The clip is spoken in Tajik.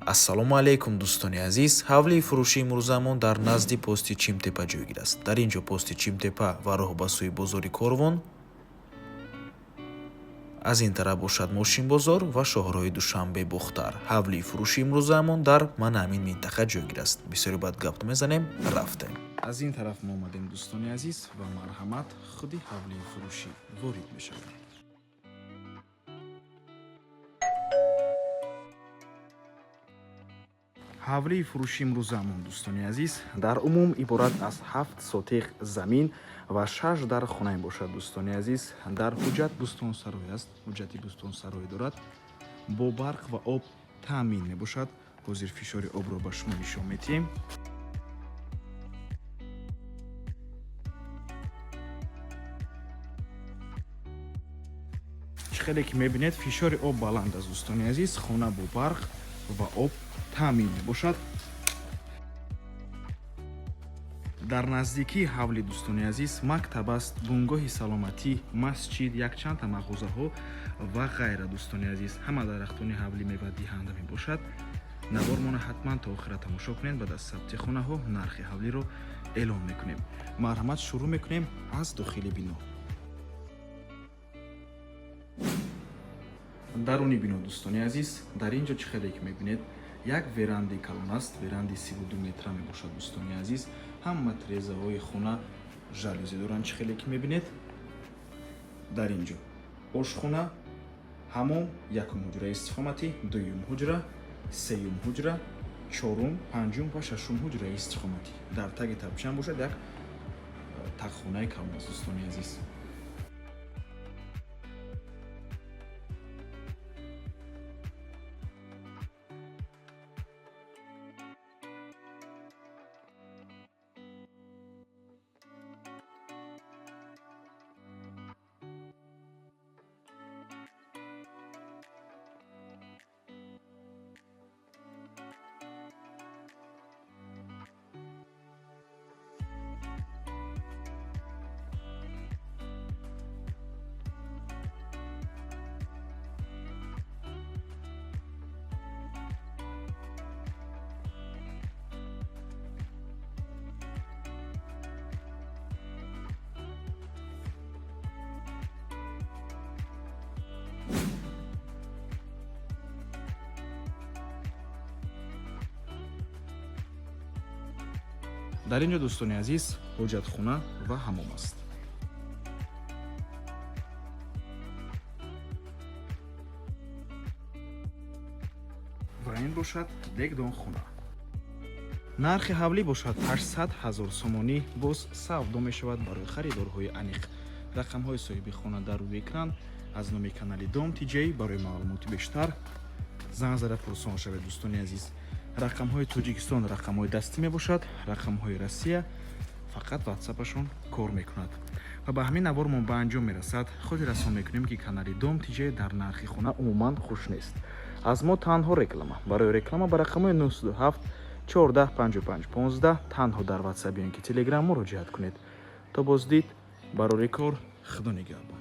Ассалому алайкум, дӯстони азиз. Ҳавлии фурӯшии имрӯзаамон дар назди пости Чимтепа ҷойгир аст. Дар ин ҷо пости Чимтепа ва роҳ ба сӯи бозори Корвон, аз ин тараф бошад мошинбозор ва шоҳроҳи Душанбе Бохтар. Ҳавлии фурӯшии имрӯзаамон дар мана ҳамин минтақа ҷойгир аст. Бисёре баъд гап мезанем, рафтем. Аз ин тараф мо омадем, дӯстони азиз, ва марҳамат, худи ҳавлии фурӯшӣ ворид мешавем. Ҳавлии фурӯши имрӯзаамон, дӯстони азиз, дар умум иборат аз 7 сотих замин ва шаш дар хона мебошад. Дӯстони азиз, дар ҳуҷҷат бӯстонсарой аст, ҳуҷҷати бӯстонсарой дорад, бо барқ ва об таъмин мебошад. Ҳозир фишори обро ба шумо нишон медиҳем. Чӣ хеле ки мебинед, фишори об баланд аст. Дӯстони азиз, хона бо барқ ва об таъмин мебошад. Дар наздикии ҳавли, дӯстони азиз, мактаб аст, бунгоҳи саломатӣ, масҷид, якчандта мағозаҳо ва ғайра. Дӯстони азиз, ҳама дарахтони ҳавлӣ мевадиҳанда мебошад. Навормона ҳатман то охира тамошо кунед. Баъд аз сабти хонаҳо нархи ҳавлиро эълон мекунем. Марҳамат, шурӯъ мекунем аз дохили бино. Даруни бино, дӯстони азиз, дар ин ҷо, чӣ хеле ки мебинед, як веранди калон аст. Веранди 32 метра мебошад. Дӯстони азиз, ҳама тирезаҳои хона жалюзи доранд. Чӣ хеле ки мебинед, дар ин ҷо ошхона, ҳамом, якум ҳуҷраи истиқоматӣ, дуюм ҳуҷра, сеюм ҳуҷра, чорум, панҷум ва шашум ҳуҷраи истиқоматӣ. Дар таги тапчан бошад, як тагхонаи калон аст, дӯстони азиз. Дар ин ҷо, дӯстони азиз, ҳоҷатхона ва ҳамом аст. Ва ин бошад дегдонхона. Нархи ҳавлӣ бошад 800 ҳазор сомонӣ, боз савдо мешавад. Барои харидорҳои аниқ рақамҳои соҳиби хона дар рӯи экран. Аз номи канали Дом Тиҷей барои маълумоти бештар занг зада пурсон шавед. Дӯстони азиз, рақамҳои Тоҷикистон рақамҳои дастӣ мебошад, рақамҳои Россия фақат Ватсапашон кор мекунад. Ва ба ҳамин навормон ба анҷом мерасад. Хотиррасон мекунем, ки канали Дом Тиҷей дар нархи хона умуман хуш нест. Аз мо танҳо реклама. Барои реклама ба рақамҳои 97 14 55 15 танҳо дар Ватсап ё ин ки Телеграм муроҷиат кунед. То боздид, барори кор, Худо нигаҳбон.